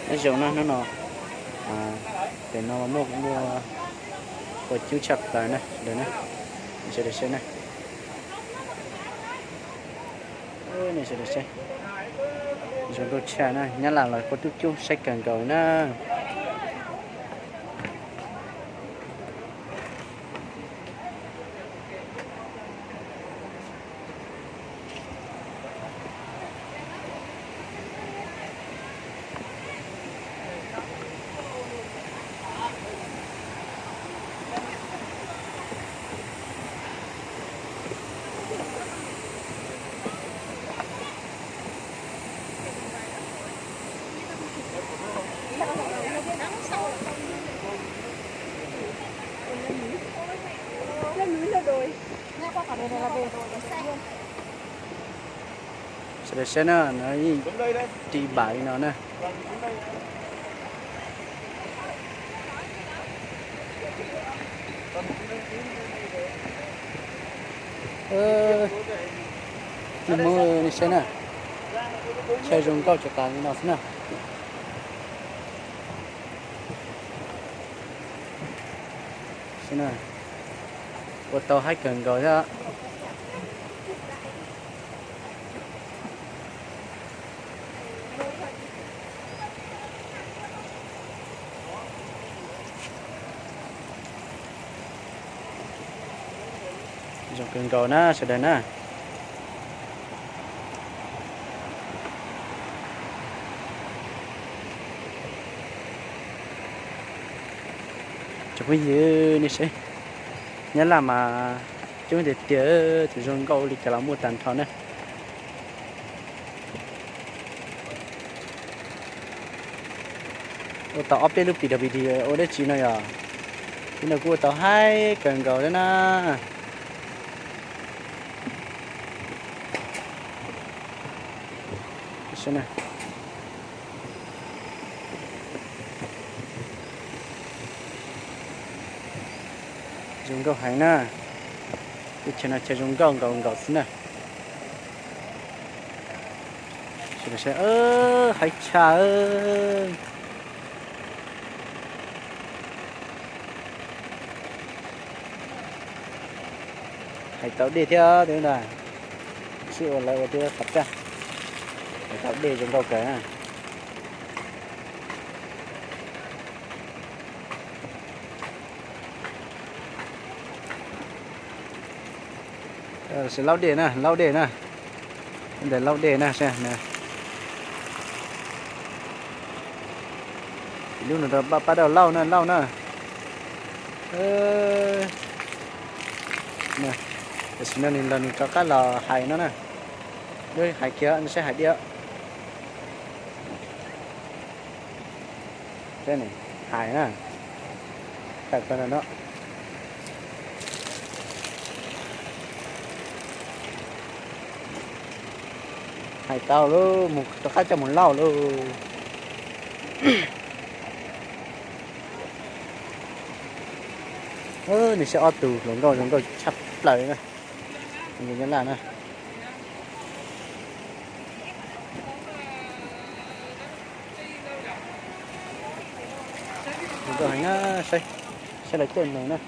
Nyob zoo na, hnub no pem no muaj muaj kua cub tshaj plaws na sawv daws na, sawv daws saib na. Nej sawv daws saib, zoo nkauj tshaj na, Nyab Laj los kua tub cub saib kawg nkaus na. Sawv daws saib na, no yeej ris npaum li no na. Nej saib na, chaw zoo nkauj tshaj tas li no xwb na. Ua tau haib kawg nkaus thiab. Zoo kawg nkaus na sawv daws na. Tsoom phooj ywg, nej saib, Nyab Laj mas coob tiag tiag, tus zoo nkauj li cas los muaj tag nrho na. Ua tau ob peb lub P W D ua dab tsi no yog, li no kuj ua tau haib kawg nkaus thiab na. Zoo nkauj heev na. Teb chaws no chaw zoo nkauj nkaus nkaus xwb na. Haib tshaj. Hais tau dej thiab ntag. Sib ua lawv ua thiab qhov tag. Hais tau dej zoo nkauj kawg na. Laub dej na, laub dej na. Ntawm laub dej na, saib na. Lub no rau pab dauj lauj na, lauj na. Tam sim no nws los nws rov qab los hais no na. Lub hais kiag saib hais diam. Hais na. Tawm plaws no. Hais tau lauj, mus rov qab coj mus lauj lauj. Nws saib ob tug hluas nkauj zoo nkauj tshaj plaws na. Nyob Laj na. Zoo nkauj heev na, saib, saib lawv caij nees na.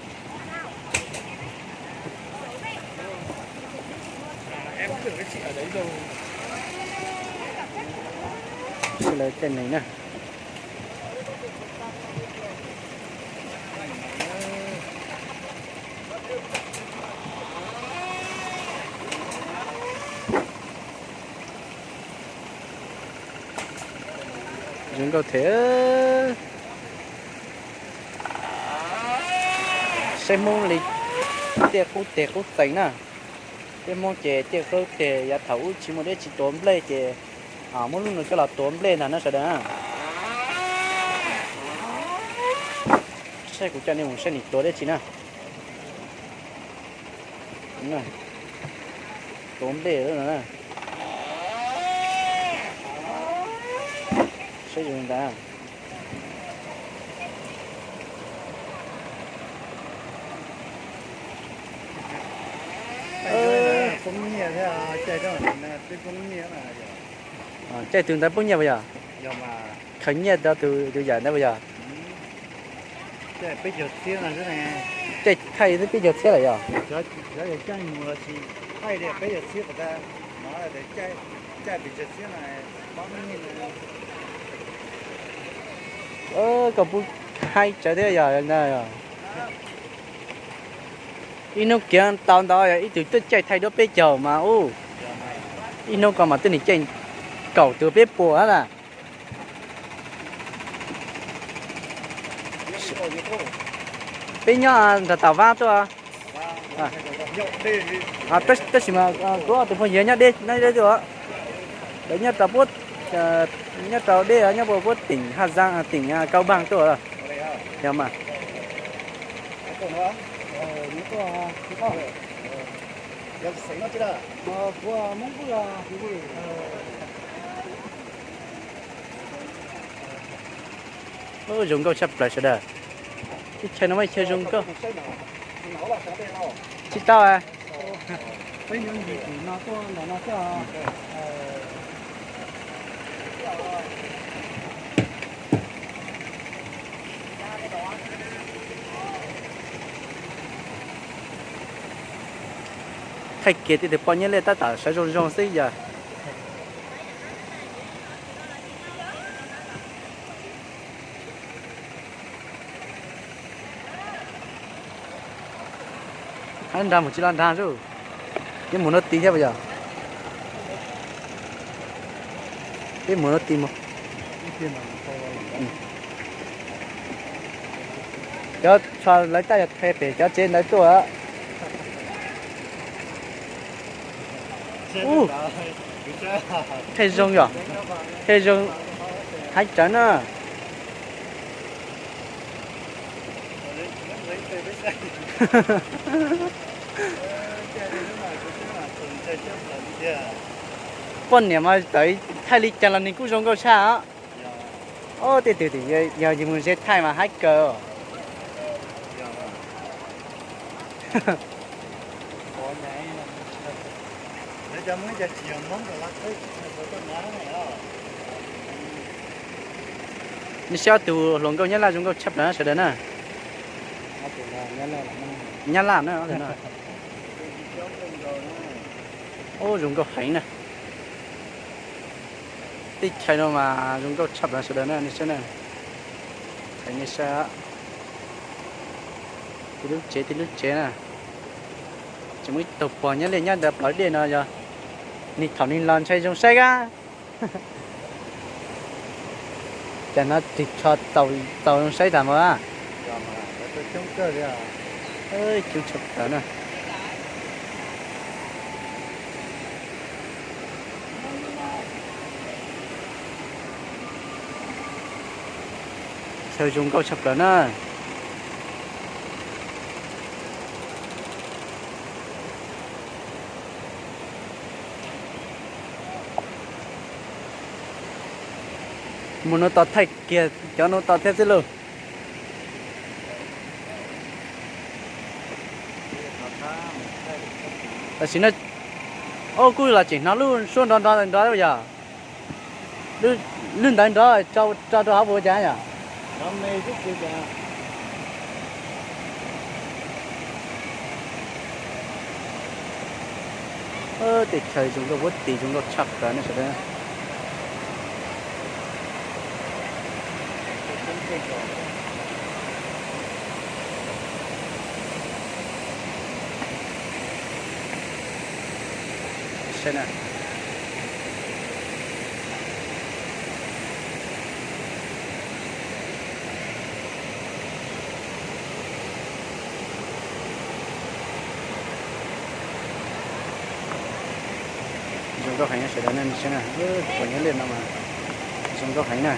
Saib lawv caij nees na. Zoo nkauj thiab. Saib Hmoob li tiaj qub teg qub txeem na. Peb Hmoob ces tiaj qub teg, yav thaum ub tsis muaj dab tsi tuav nplej ces muab lub no coj los tuav nplej ntag na sawv daws. Saib kuv coj nej mus saib nws tuav dab tsi na. Tuav nplej no na. Saib zoo ntag. Poob nyiaj thiab, caij twg ntawd poob nyiaj puas yog? Yog mas. khaws nyiaj rau tus yawm ntawd puas yog? Caij thaij twb peb caug txhiab lawm yog? Koj pub haib tsawv thiab yog na. Ib hnub kiag tau ntau yog ib tug twb caij thaij duab peb caug mas ub, ib hnub ko mas twb nws caij kaum tus peb puas na. Peb nyob nram Tam Vab tuaj. Tab sis mas kuv ob tug phooj ywg nyob deb, nyob deb tuaj, lawv nyob rau puab, nyob rau deb nyob puab teem Haj Zaab, teem Kau Npaag tuaj. Yog mas. Zoo nkauj tshaj plaws sawv daws. Teb chaws no mas chaw zoo nkauj. Tsis tau. Thaij kiag tej tus poj nyiaj lej tab tom sawv zoo zoo xwb yog. Hab nrag mus tsis los nrag sub. Peb mus no ti thiab puas yog? Peb mus no ti mus. Cov tsho lawv tab yog thaij pem cov tsev ntawd tuaj. Ub, thaij zoo yom, thaij zoo haib tsawv na. Poj niam mas txawm thaij li cas los nws kuj zoo nkauj tshaj os. Ob tej tug tim yog yus mus ze thaij mas haib kawg. Nej saib ob tug hluas nkauj Nyab Laj zoo nkauj tshaj plaws sawv daws na. Nyab Laj na. Ub, zoo nkauj heev na. Teb chaws no mas zoo nkauj tshaj plaws sawv daws na, nej saib na. Qhia nej saib, tej lub tsev tej lub tsev na. Tseem muaj ib tug pog nyob liaj nyob ntawd plawv dej no yog, nws thaum nws los ntshai zoo saib kab. Cas no ris tsho txaus zoo saib tas mog. Coob tshaj plaws na. Chaw zoo nkauj tshaj plaws na. Mus no tos thaij kiag cov no tos thiab xwb lauj. Tam sim no, o, kuj los tseem hnov lub suab nrov nrov nrov yog, lub ntawd nrov tso rau hauv puas cas yom. Tej chaw zoo nkauj huab tis zoo nkauj tshaj plaws ne sawv daws. Zoo nkauj heev sawv daws ne, tus pog nyob liaj no mas zoo nkauj heev na.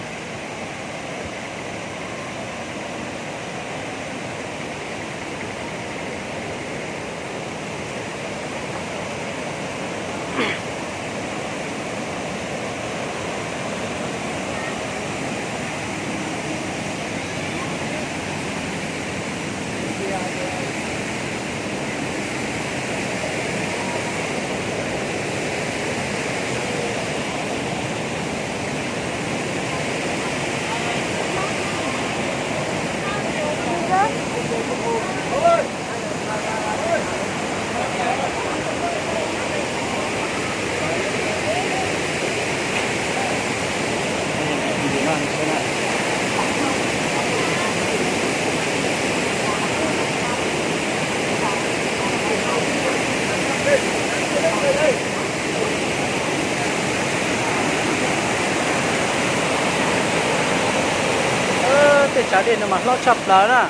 Tej tshav dej no mas hlob tshaj plaws na.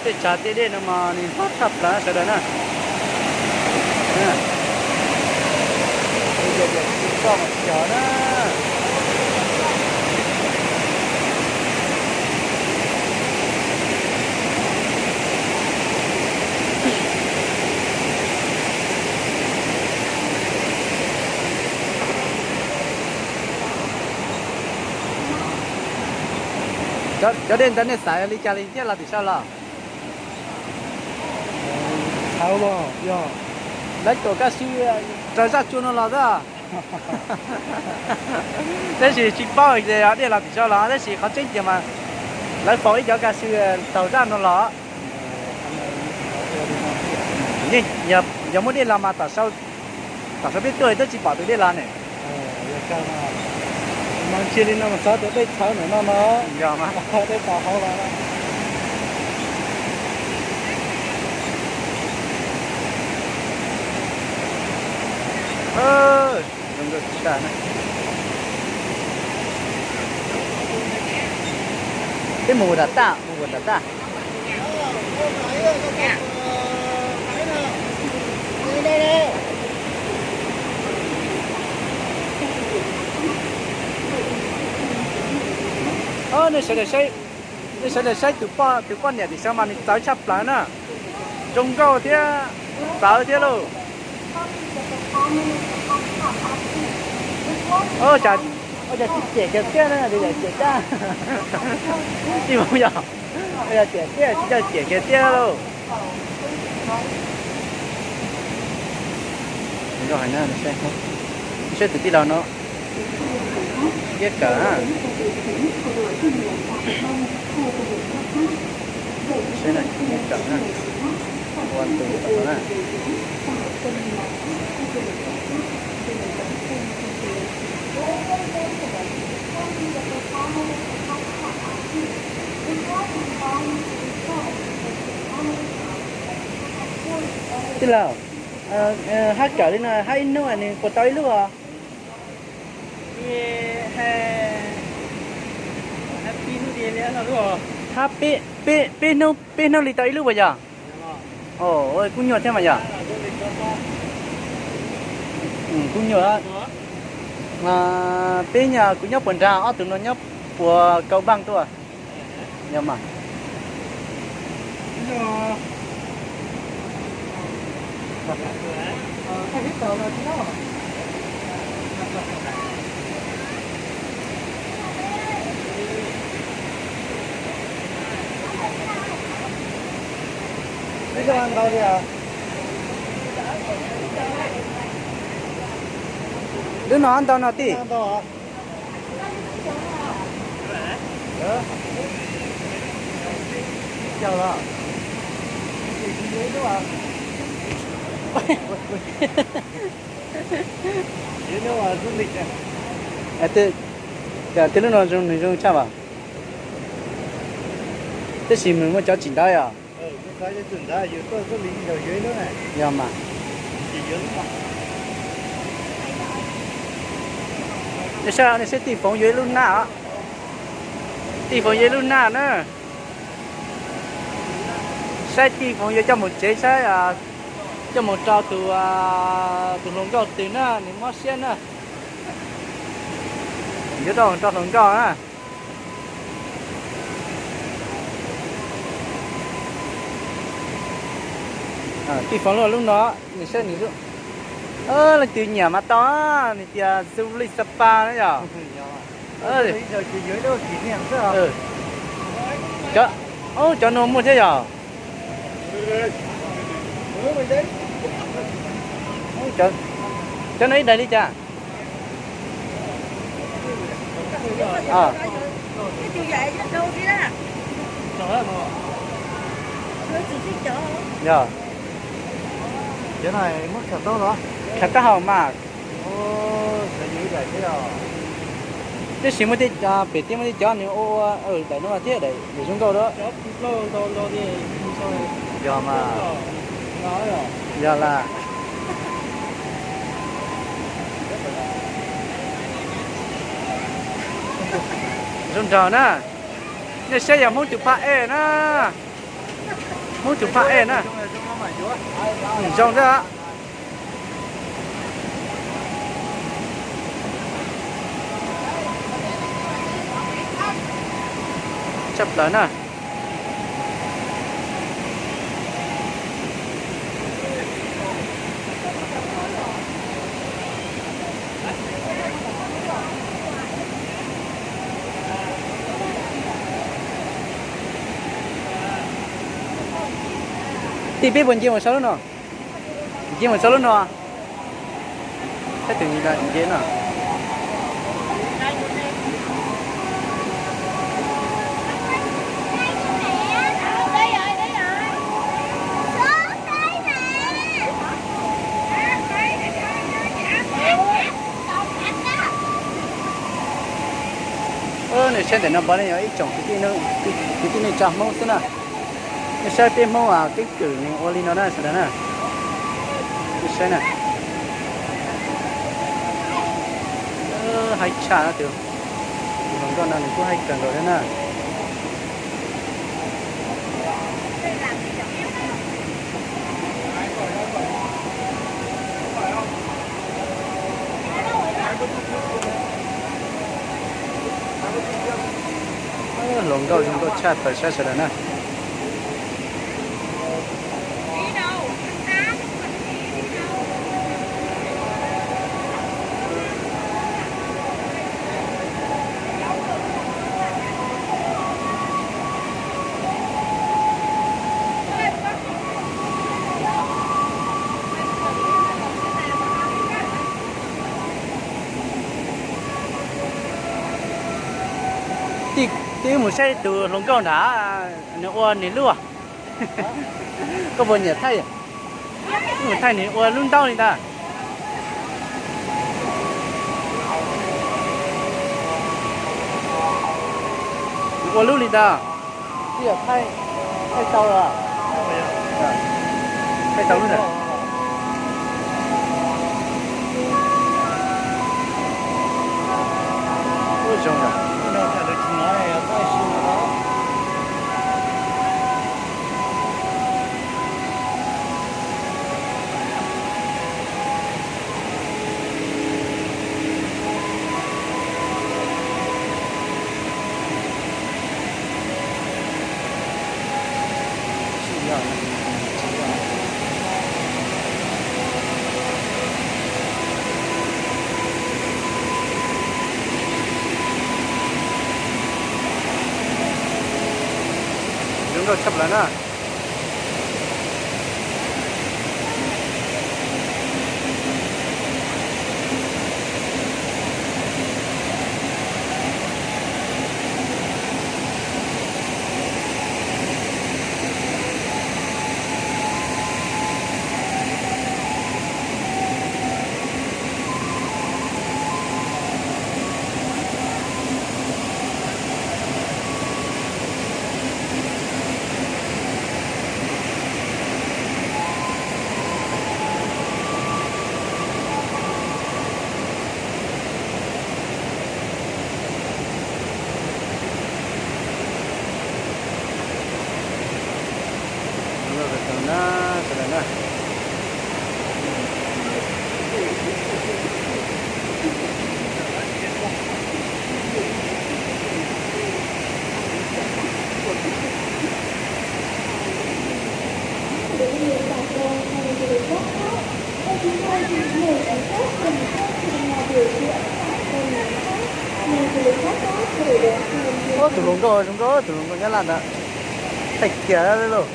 Tej tshav tiaj dej no mas nws hlob tshaj plaws sawv daws na. Cov dej ntawd nej xaiv li cas li thiaj los tim sab los? Lawv tuam kaj siv raws zaj tsua no los xwb. Tab sis tsis paub tias dej los tim sab los, tab sis qhov tseeb tiag mas lawv faus ib cov kaj siv taug zaj no los. Yeej yog muaj dej los mas tom saum peb tuaj twb tsis pom tus dej los ne. Mas ntshe li no mas xav tias dej txhawv ntawm no no, yog mas dej tau hauv los. Zoo nkauj tshaj na. Peb mus ua tas taj, mus ua tas taj. Nej sawv daws saib, nej sawv daws saib tus poj, tus poj niam tim sab mas nws txawv tshaj plaws na. Zoo nkauj thiab txawv thiab lauj. Ua cas tsis cem kiag tiag na, cem tiag. Tij Foom yog, ua cas tiam tiaj tsis coj cem kiag tiag lauj. Saib tus tij laug no, iab kawm na. Saib na, iab kawm na, ua tus tom no na. Tij laug, hab kawm li no hab ib hnub nws puas tau ib lub os? Hab peb, peb hnub, peb hnub li tau ib lub puas yog? Kub nyuaj thiab mas yog. Kub nyuaj. Peb, kuv nyob puas nrag, ob tug no nyob puas kaum npaug tuaj. Yog mas. Lub no ntau no tij. Twb lub no zoo, nws zoo tshaj mas. Tab sis nws muaj cov tsis ntawd os. Yog mas. Nej saib, nej saib Tij Foom yuav ib lub nab os. Tij Foom yuav ib lub nab na. Saib Tij Foom yuav coj mus tsev saib, coj mus rau tus, tus hluas nkauj twg na, nws mob siab na. Yuav rau, rau hluas nkauj na. Tij Foom lub, lub no, nws saib nws, leej twg nyiam mas tau, nws tias du lịch spa na yog. Cov, cov no muaj thiab yog. Cov no ib daim li cas? Yog. Khav taub hau mas. Tab sis muaj tej, pem thiab muaj tej cov nws ua ua daim no thiab, daim zoo nkauj da. Yog mas. Yog las. Zoo nraug na. Nej saib yog Hmoob tus phaj ej na. Hmoob tus phaj ej na. Zoo thiab. Tshaj plaws na. Tij peb puas nce mus sau lub no? Nce mus sau lub no. Saib tus nce no. Nws saib ntawm no npaj ne yog ib tsoom kwv tij neej tsa Hmoob xwb na. Nej saib peb Hmoob keeb kwm nws ua li no na sawv daws na. Nej saib na. Haib tshaj tus, tus hluas nkauj no nws kuj haib kawg nkaus thiab na. Hluas nkauj zoo nkauj tshaj plaws saib sawv daws na. Tij, tij wb mus saib tus hluas nkauj nrad, nws ua nws lub. Koj puas nyiam thaij? Wb mus thaij nws ua lub ntaub li ntag. Nws ua lub li ntag. Thaij tau, thaij tau lub ntawd. Ua zoo. Zoo nkauj tshaj plaws na. Ub, tus hluas nkauj zoo nkauj, tus hluas nkauj Nyab Laj ntawd, thaij kiag lauj.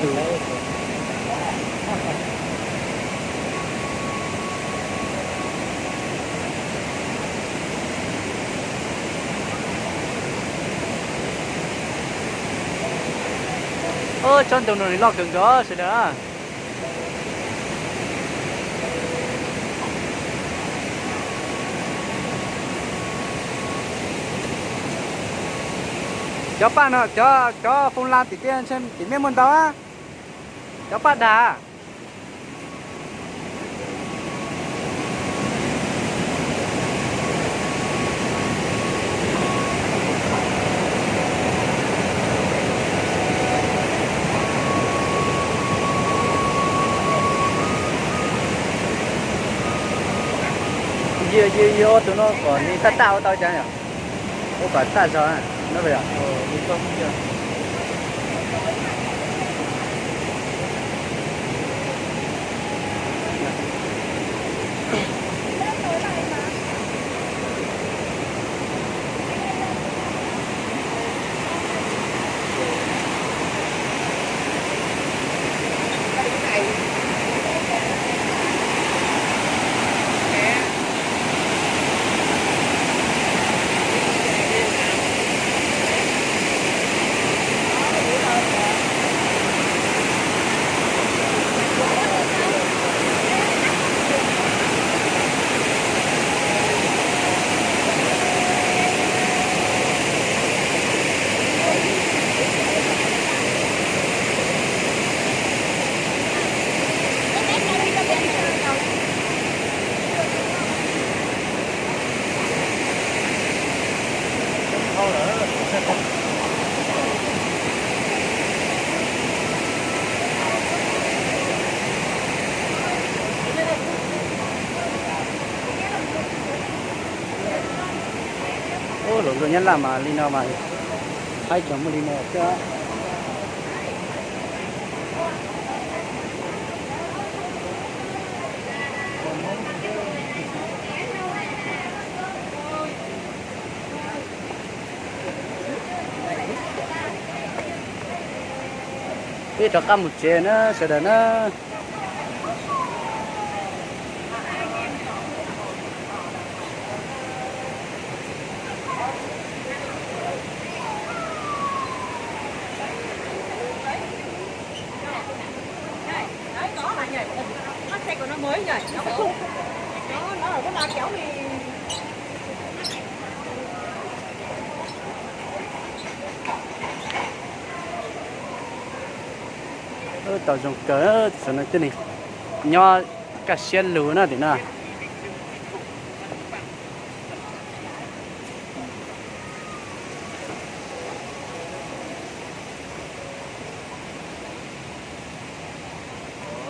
Ub, tsob ntoo no nws loj kawg nkaus sawv daws. Cov paj no, cov, cov foo la tim tiaj tim mej muaj ntau a. Cov paj dag. Yog, yog, yog ua tus no kom nws taj taj ua tau cas yom? Ua kom taj zog na. Ub, hluas nkauj Nyab Laj mas li no mas, haib tsuas muaj li no xwb. Peb rov qab mus tsev na sawv daws na. Tau zoo kawg, saum no tej neeg nyob kaj siab lug na tim no.